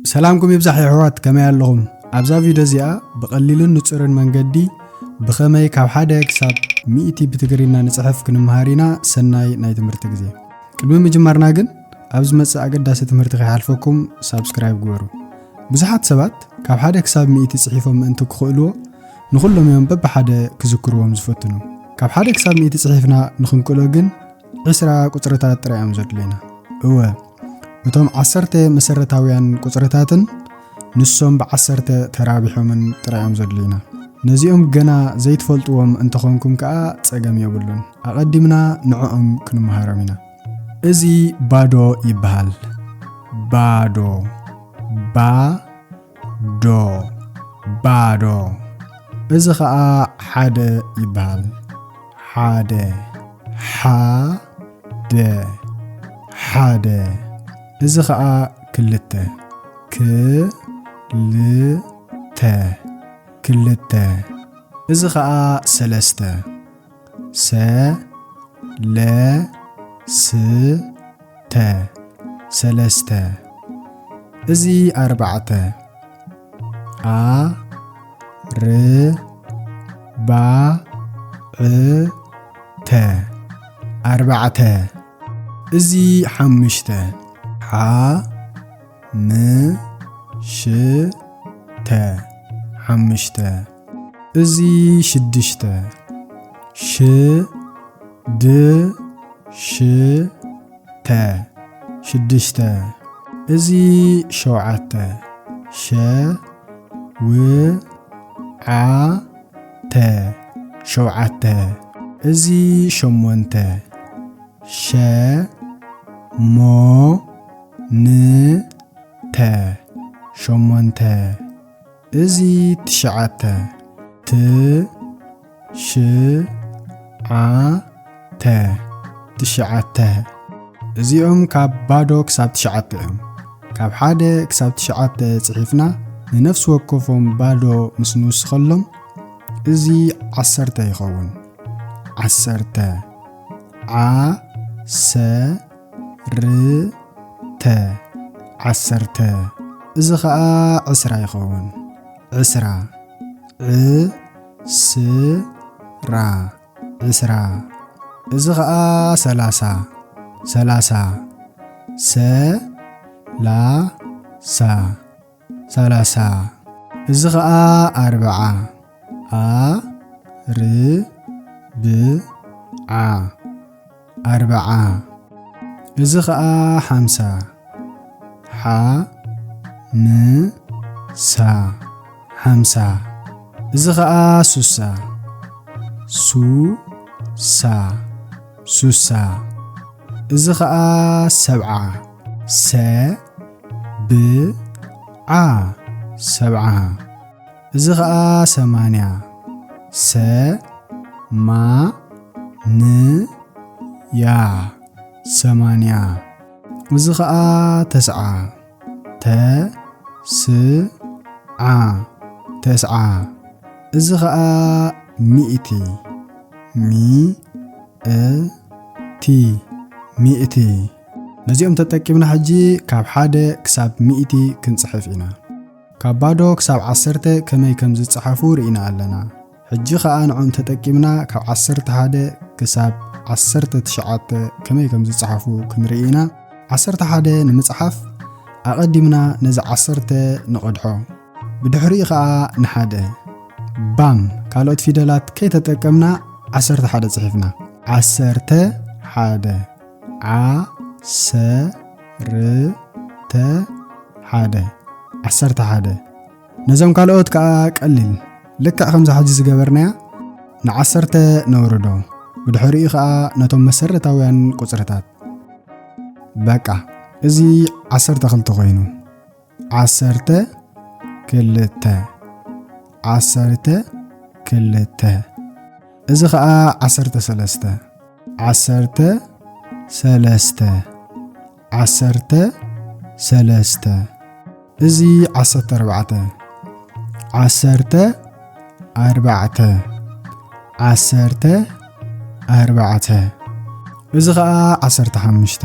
ሰላምኩም ይብዛሕ የሕዋት፣ ከመይ ኣለኹም? ኣብዛ ቪድዮ እዚኣ ብቐሊልን ንጹርን መንገዲ ብኸመይ ካብ ሓደ ክሳብ ሚእቲ ብትግርኛ ንጽሕፍ ክንምሃር ኢና። ሰናይ ናይ ትምህርቲ ግዜ። ቅድሚ ምጅማርና ግን፣ ኣብ ዝመጽእ ኣገዳሲ ትምህርቲ ከይሓልፈኩም ሳብስክራይብ ግበሩ። ብዙሓት ሰባት ካብ ሓደ ክሳብ ሚእቲ ጽሒፎም ምእንቲ ክኽእልዎ፣ ንኹሎም እዮም በብሓደ ክዝክርዎም ዝፈትኑ። ካብ ሓደ ክሳብ ሚእቲ ጽሒፍና ንኽንክእሎ ግን፣ ዕስራ ቁጽርታት ጥራይ እዮም ዘድልዩና። እወ፣ እቶም ዓሰርተ መሰረታውያን ቁጽርታትን ንሶም ብዓሰርተ ተራቢሖምን ጥራይ እዮም ዘድልዩና። ነዚኦም ገና ዘይትፈልጥዎም እንተኾንኩም ከኣ ጸገም የብሉን። ኣቐዲምና ንዕኦም ክንመሃሮም ኢና። እዚ ባዶ ይበሃል። ባዶ። ባ ዶ። ባዶ። እዚ ኸኣ ሓደ ይበሃል። ሓደ። ሓ ደ። ሓደ። እዚ ኸኣ ክልተ። ክ ል ተ። ክልተ። እዚ ኸኣ ሰለስተ። ሰ ለ ስ ተ። ሰለስተ። እዚ ኣርባዕተ። ኣ ር ባ ዕ ተ። ኣርባዕተ። እዚ ሓሙሽተ። ሓ ም ሽ ተ። ሓሙሽተ። እዚ ሽዱሽተ። ሽ ድ ሽ ተ። ሽዱሽተ። እዚ ሸውዓተ። ሸ ው ዓ ተ። ሸውዓተ። እዚ ሸሞንተ። ሸ ሞ ን ተ። ሸሞንተ። እዚ ትሽዓተ። ት ሽ ዓ ተ። ትሽዓተ። እዚኦም ካብ ባዶ ክሳብ ትሽዓተ እዮም። ካብ ሓደ ክሳብ ትሽዓተ ጽሒፍና፣ ንነፍሲ ወከፎም ባዶ ምስ ንውስኸሎም፣ እዚ ዓሰርተ ይኸውን። ዓሰርተ። ዓ ሰ ር ተ። ዓሰርተ። እዚ ኸኣ ዕስራ ይኸውን። ዕስራ። ዕ ስ ራ። ዕስራ። እዚ ኸኣ ሰላሳ። ሰላሳ። ሰ ላ ሳ። ሰላሳ። እዚ ኸኣ ኣርብዓ። ኣ ር ብ ዓ። ኣርብዓ። እዚ ኸኣ ሓምሳ። ሓ ም ሳ። ሓምሳ። እዚ ኸኣ ሱሳ። ሱ ሳ። ሱሳ። እዚ ኸኣ ሰብዓ። ሰ ብ ዓ። ሰብዓ። እዚ ኸኣ ሰማንያ። ሰ ማ ን ያ። ሰማንያ። እዚ ኸኣ ተስዓ። ተ ስ ዓ። ተስዓ። እዚ ኸኣ ሚእቲ። ሚ እ ቲ። ሚእቲ። ነዚኦም ተጠቂምና ሕጂ ካብ ሓደ ክሳብ ሚእቲ ክንጽሕፍ ኢና። ካብ ባዶ ክሳብ ዓሰርተ ከመይ ከም ዝጸሓፉ ርኢና ኣለና። ሕጂ ኸኣ ንዕኦም ተጠቂምና ካብ ዓሰርተ ሓደ ክሳብ ዓሰርተ ትሽዓተ ከመይ ከም ዝጸሓፉ ክንርኢ ኢና። ዓሰርተ ሓደ ንምጽሓፍ ኣቐዲምና ነዚ ዓሰርተ ንቐድሖ። ብድሕሪኡ ኸኣ ንሓደ። ባም ካልኦት ፊደላት ከይተጠቀምና ዓሰርተ ሓደ ጽሒፍና። ዓሰርተ ሓደ። ዓ ሰ ር ተ ሓደ። ዓሰርተ ሓደ። ነዞም ካልኦት ከኣ ቀሊል፣ ልክዕ ከምዚ ሕጂ ዝገበርናያ ንዓሰርተ ነውርዶ። ብድሕሪኡ ከኣ ነቶም መሰረታውያን ቁጽርታት። በቃ፣ እዚ ዓሰርተ ክልተ ኮይኑ። ዓሰርተ ክልተ። ዓሰርተ ክልተ። እዚ ኸኣ ዓሰርተ ሰለስተ። ዓሰርተ ሰለስተ። ዓሰርተ ሰለስተ። እዚ ዓሰርተ ኣርባዕተ። ዓሰርተ ኣርባዕተ። ዓሰርተ ኣርባዕተ። እዚ ኸኣ ዓሰርተ ሓሙሽተ።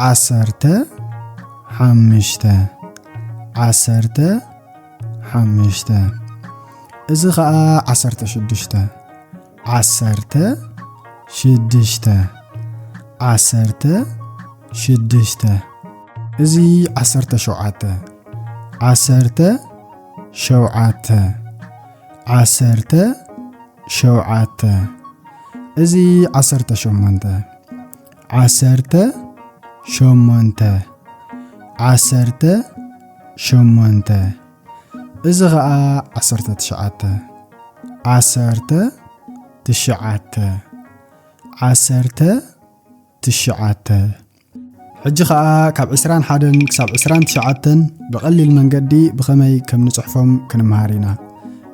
ዓሰርተ ሓሙሽተ። ዓሰርተ ሓሙሽተ። እዚ ኸኣ ዓሰርተ ሽዱሽተ። ዓሰርተ ሽዱሽተ። ዓሰርተ ሽዱሽተ። እዚ ዓሰርተ ሸውዓተ። ዓሰርተ ሸውዓተ። ዓሰርተ ሸውዓተ። እዚ ዓሰርተ ሸሞንተ። ዓሰርተ ሸሞንተ። ዓሰርተ ሸሞንተ። እዚ ኸኣ ዓሰርተ ትሽዓተ። ዓሰርተ ትሽዓተ። ዓሰርተ ትሽዓተ። ሕጂ ኸኣ ካብ ዕስራን ሓደን ክሳብ ዕስራን ትሽዓተን ብቐሊል መንገዲ ብኸመይ ከም ንጽሕፎም ክንምሃር ኢና።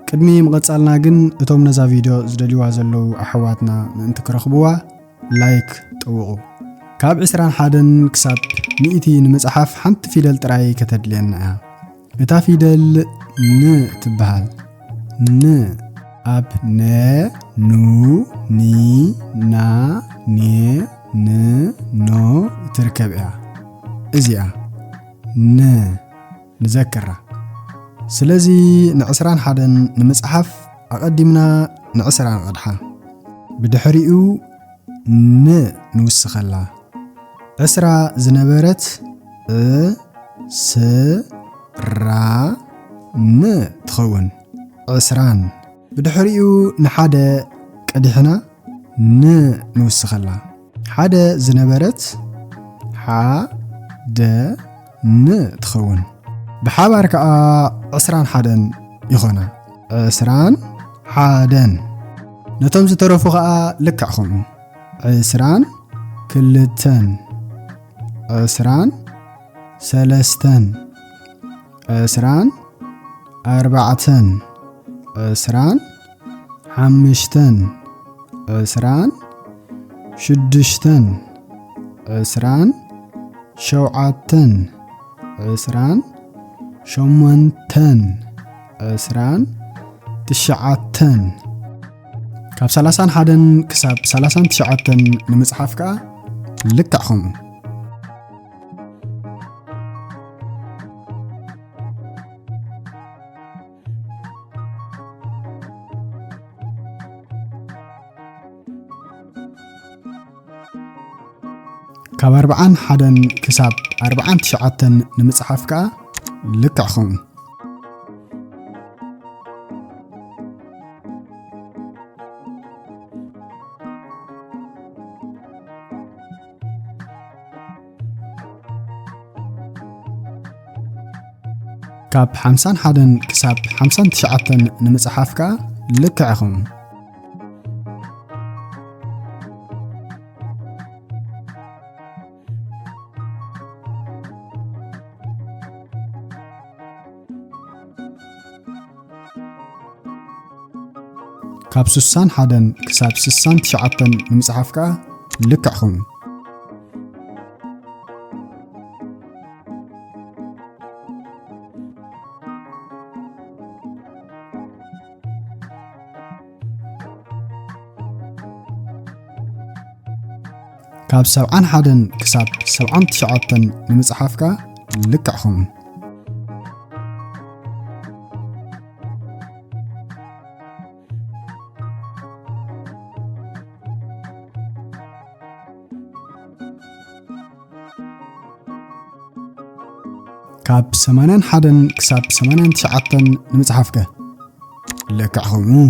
ቅድሚ ምቕጻልና ግን እቶም ነዛ ቪድዮ ዝደልይዋ ዘለዉ ኣሕዋትና ምእንቲ ክረኽብዋ ላይክ ጥውቑ። ካብ ዕስራን ሓደን ክሳብ ሚእቲ ንምጽሓፍ ሓንቲ ፊደል ጥራይ ከተድልየና እያ። እታ ፊደል ን ትበሃል። ን ኣብ ነ፣ ኑ፣ ኒ፣ ና፣ ኔ፣ ን፣ ኖ ትርከብ እያ። እዚኣ ን ንዘክራ። ስለዚ ንዕስራን ሓደን ንምጽሓፍ ኣቐዲምና ንዕስራ ንቐድሓ። ብድሕሪኡ ን ንውስኸላ። ዕስራ ዝነበረት ዕ፣ ስ፣ ራ፣ ን ትኸውን። ዕስራን። ብድሕሪኡ ንሓደ ቀዲሕና ን ንውስኸላ። ሓደ ዝነበረት ሓ፣ ደ፣ ን ትኸውን። ብሓባር ከኣ ዕስራን ሓደን ይኾና። ዕስራን ሓደን። ነቶም ዝተረፉ ከኣ ልክዕ ከምኡ። ዕስራን ክልተን። ዕስራን ሰለስተን። ዕስራን ኣርባዕተን። ዕስራን ሓምሽተን። ዕስራን ሽዱሽተን። ዕስራን ሸውዓተን። ዕስራን ሸሞንተን። ዕስራን ትሽዓተን። ካብ ሰላሳን ሓደን ክሳብ ሰላሳን ትሽዓተን ንምጽሓፍ ከኣ ልክዕ ከምኡ። ካብ ኣርብዓን ሓደን ክሳብ ኣርብዓን ትሽዓተን ንምጽሓፍ ከኣ ልክዕ ከምኡ። ካብ ሓምሳን ሓደን ክሳብ ሓምሳን ትሽዓተን ንምጽሓፍ ከኣ ልክዕ ኢኹም። ካብ ስሳን ሓደን ክሳብ ስሳን ትሽዓተን ንምጽሓፍ ከኣ ልክዕ ኹም። ካብ ሰብዓን ሓደን ክሳብ ሰብዓን ትሽዓተን ንምጽሓፍ ከኣ ልክዕ ኹም። ካብ ሰማንያን ሓደን ክሳብ ሰማንያን ትሽዓተን ንምጽሓፍከ? ልክዕ ኸምኡ።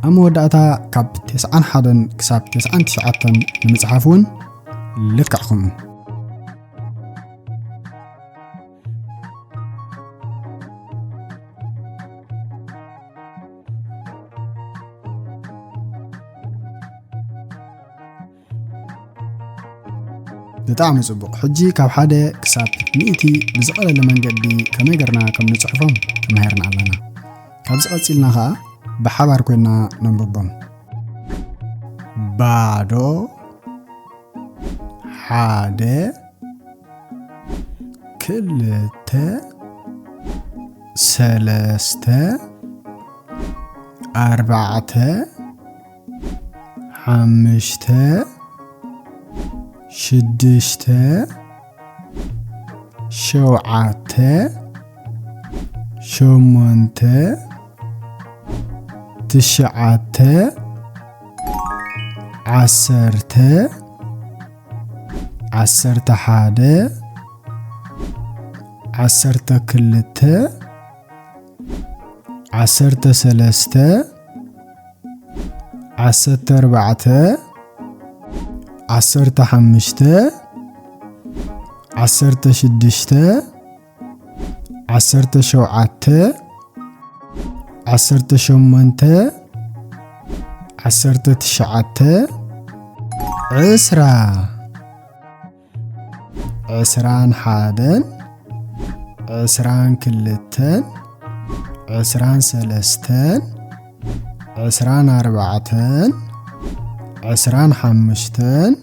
ኣብ መወዳእታ ካብ ተስዓን ሓደን ክሳብ ተስዓን ትሽዓተን ንምጽሓፍ እውን ልክዕ ኹም። ብጣዕሚ ጽቡቕ። ሕጂ ካብ ሓደ ክሳብ ሚእቲ ብዝቐለለ መንገዲ ከመይ ገርና ከም ንጽሕፎም ተማሂርና ኣለና። ካብዚ ቀጺልና ኸኣ ብሓባር ኮይና ነንብቦም። ባዶ፣ ሓደ፣ ክልተ፣ ሰለስተ፣ ኣርባዕተ፣ ሓምሽተ፣ ሽድሽተ፣ ሸውዓተ፣ ሸሞንተ፣ ትሽዓተ፣ ዓሰርተ፣ ዓሰርተ ሓደ፣ ዓሰርተ ክልተ፣ ዓሰርተ ሰለስተ፣ ዓሰርተ ኣርባዕተ፣ ዓሰርተ ሓምሽተ፣ ዓሰርተ ሽድሽተ፣ ዓሰርተ ሸውዓተ፣ ዓሰርተ ሸሞንተ፣ ዓሰርተ ትሽዓተ፣ ዕስራ። ዕስራን ሓደን፣ ዕስራን ክልተን፣ ዕስራን ሰለስተን፣ ዕስራን ኣርባዕተን፣ ዕስራን ሓምሽተን፣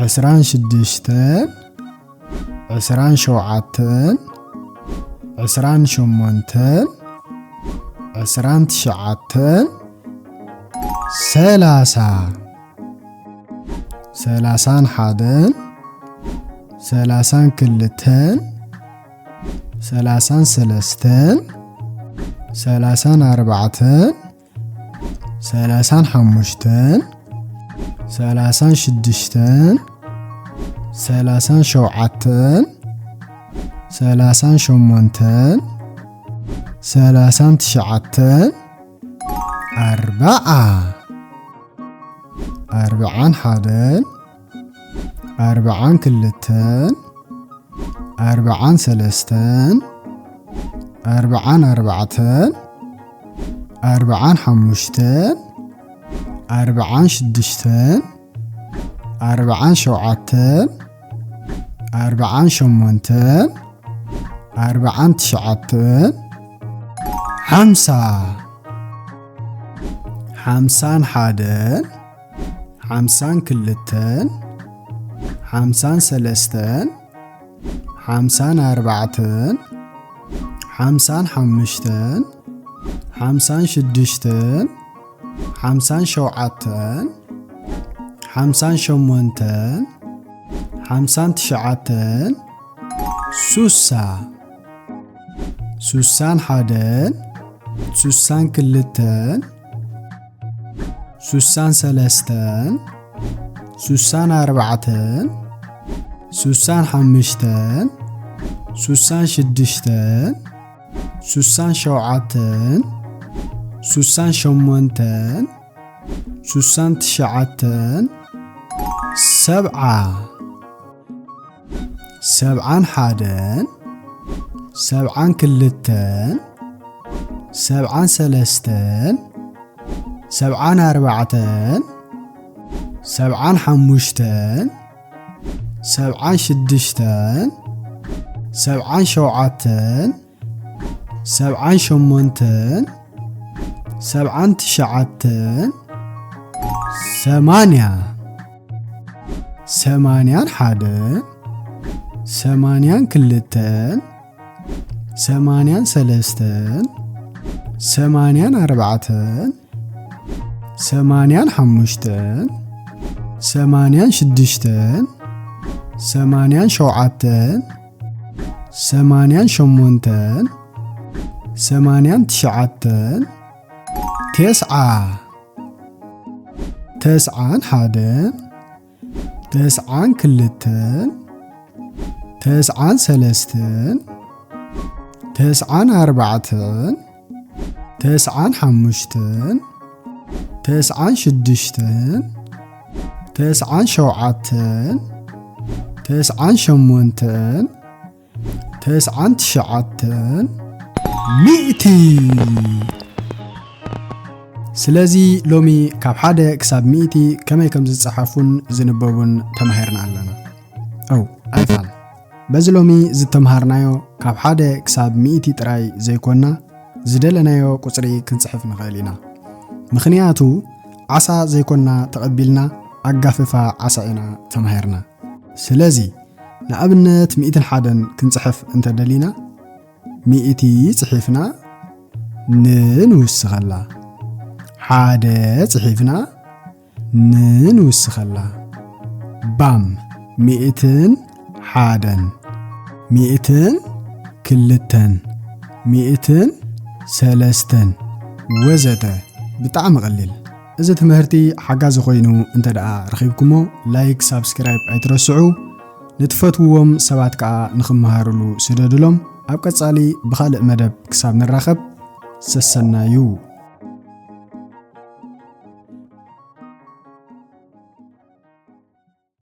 ዕስራን ሽድሽተን፣ ዕስራን ሸውዓተን፣ ዕስራን ሸሞንተን፣ ዕስራን ትሽዓተን፣ ሰላሳ። ሰላሳን ሓደን፣ ሰላሳን ክልተን፣ ሰላሳን ሰለስተን፣ ሰላሳን ኣርባዕተን፣ ሰላሳን ሓሙሽተን፣ ሰላሳን ሽድሽተን፣ ሰላሳን ሸውዓተን፣ ሰላሳን ሸሞንተን፣ ሰላሳን ትሽዓተን፣ ኣርባዓ። ኣርብዓን ሓደን፣ ኣርብዓን ክልተን፣ ኣርብዓን ሰለስተን፣ ኣርብዓን ኣርባዕተን፣ ኣርብዓን ሓሙሽተን፣ ኣርብዓን ሽድሽተን፣ ኣርብዓን ሸውዓተን፣ ኣርብዓን ሸሞንተን፣ ኣርብዓን ትሽዓተን፣ ሓምሳ። ሓምሳን ሓደን፣ ሓምሳን ክልተን፣ ሓምሳን ሰለስተን፣ ሓምሳን ኣርባዕተን፣ ሓምሳን ሓሙሽተን፣ ሓምሳን ሽድሽተን፣ ሓምሳን ሸውዓተን፣ ሓምሳን ሸሞንተን፣ ሓምሳን ትሽዓተን፣ ሱሳ። ሱሳን ሓደን፣ ሱሳን ክልተን፣ ሱሳን ሰለስተን፣ ሱሳን ኣርባዕተን፣ ሱሳን ሓሙሽተን፣ ሱሳን ሽድሽተን፣ ሱሳን ሸውዓተን፣ ሱሳን ሸሞንተን፣ ሱሳን ትሽዓተን፣ ሰብዓ። ሰብዓን ሓደን፣ ሰብዓን ክልተን፣ ሰብዓን ሰለስተን፣ ሰብዓን ኣርባዕተን፣ ሰብዓን ሓሙሽተን፣ ሰብዓን ሽድሽተን፣ ሰብዓን ሸውዓተን፣ ሰብዓን ሸሞንተን፣ ሰብዓን ትሽዓተን፣ ሰማንያ። ሰማንያን ሓደን፣ ሰማንያን ክልተን፣ ሰማንያን ሰለስተን፣ ሰማንያን ኣርባዕተን፣ ሰማንያን ሓሙሽተን፣ ሰማንያን ሽድሽተን፣ ሰማንያን ሸውዓተን፣ ሰማንያን ሸሞንተን፣ ሰማንያን ትሽዓተን፣ ተስዓ። ተስዓን ሓደን፣ ተስዓን ክልተን፣ ተስዓን ሰለስተን፣ ተስዓን ኣርባዕተን፣ ተስዓን ሓሙሽተን፣ ተስዓን ሽድሽተን፣ ተስዓን ሸውዓተን፣ ተስዓን ሸሞንተን፣ ተስዓን ትሽዓተን፣ ሚእቲ። ስለዚ ሎሚ ካብ ሓደ ክሳብ ሚእቲ ከመይ ከም ዝጸሓፉን ዝንበቡን ተማሂርና ኣለና። ኦ፣ ኣይፋል። በዚ ሎሚ ዝተምሃርናዮ ካብ ሓደ ክሳብ ሚእቲ ጥራይ ዘይኮና፣ ዝደለናዮ ቁጽሪ ክንጽሕፍ ንኽእል ኢና። ምኽንያቱ ዓሳ ዘይኮና ተቐቢልና፣ ኣጋፍፋ ዓሳ ኢና ተማሂርና። ስለዚ ንኣብነት ሚእትን ሓደን ክንጽሕፍ እንተደሊና፣ ሚእቲ ጽሒፍና ን ንውስኸላ። ሓደ ጽሒፍና ን ንውስኸላ። ባም፣ ሚእትን ሓደን፣ ሚእትን ክልተን፣ ሚእትን ሰለስተን ወዘተ። ብጣዕሚ ቀሊል። እዚ ትምህርቲ ሓጋዚ ኮይኑ እንተ ደኣ ረኺብኩሞ፣ ላይክ፣ ሳብስክራይብ ኣይትረስዑ። ንትፈትውዎም ሰባት ከኣ ንኽመሃሩሉ ስደዱሎም። ኣብ ቀጻሊ ብኻልእ መደብ ክሳብ ንራኸብ፣ ሰሰናዩ።